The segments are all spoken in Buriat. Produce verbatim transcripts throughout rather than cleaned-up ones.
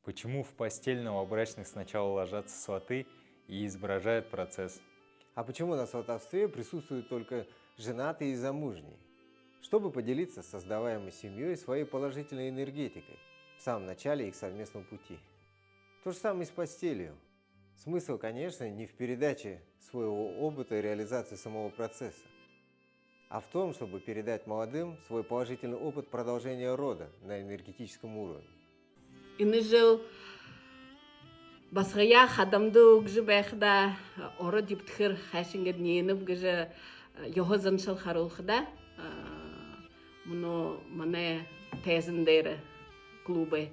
Почему в постель новобрачных сначала ложатся сваты и изображают процесс? А почему на сватовстве присутствуют только женатые и замужние? Чтобы поделиться с создаваемой семьей своей положительной энергетикой в самом начале их совместного пути. То же самое и с постелью. Смысл, конечно, не в передаче своего опыта и реализации самого процесса, а в том, чтобы передать молодым свой положительный опыт продолжения рода на энергетическом уровне. Энэ жэл басагаяа хадамда үгэжэ байхадаа, ород дэбтхэр хайшан гээд нэнэб гэжэ ёһо заншал харуулхада, мүнөө манай тайзан дээрэ клубай.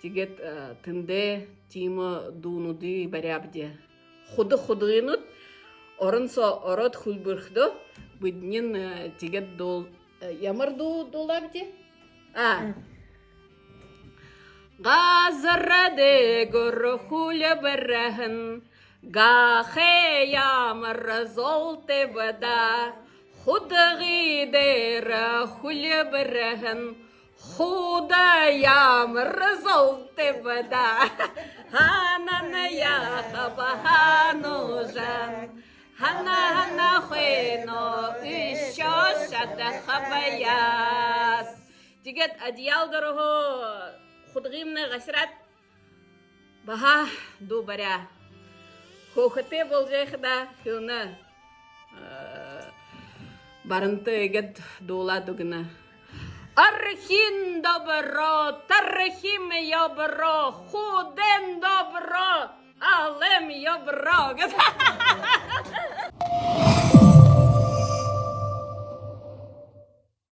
Тиигээд тэндээ тиимэ дуунуудые баряабди. Худа худагынууд орон соо ороод хүльбэрхэдөө, бидэнэй тиигээд дуул... ямар дуу дуулаабди? А. Газар дээгүүр хүльбэрһэн гахай ямар золтой бэ даа. Худагы дээрэ хүльбэрһэн худа ямар золтой бэ даа. Һанаан яахаб, һануужан, һанаа, һанаа хойноо үшөө шадахаб яас. Тиигээд одеял дороһоо худагыемнай гасараад, баһа дуу баряа. Хөөрхэтэй болжо байхада хэлэнэ. Баранта иигээд дуулаад үгэнэ. Архиин добро, тархиин ёбро, худан добро, алан ёбро гээд.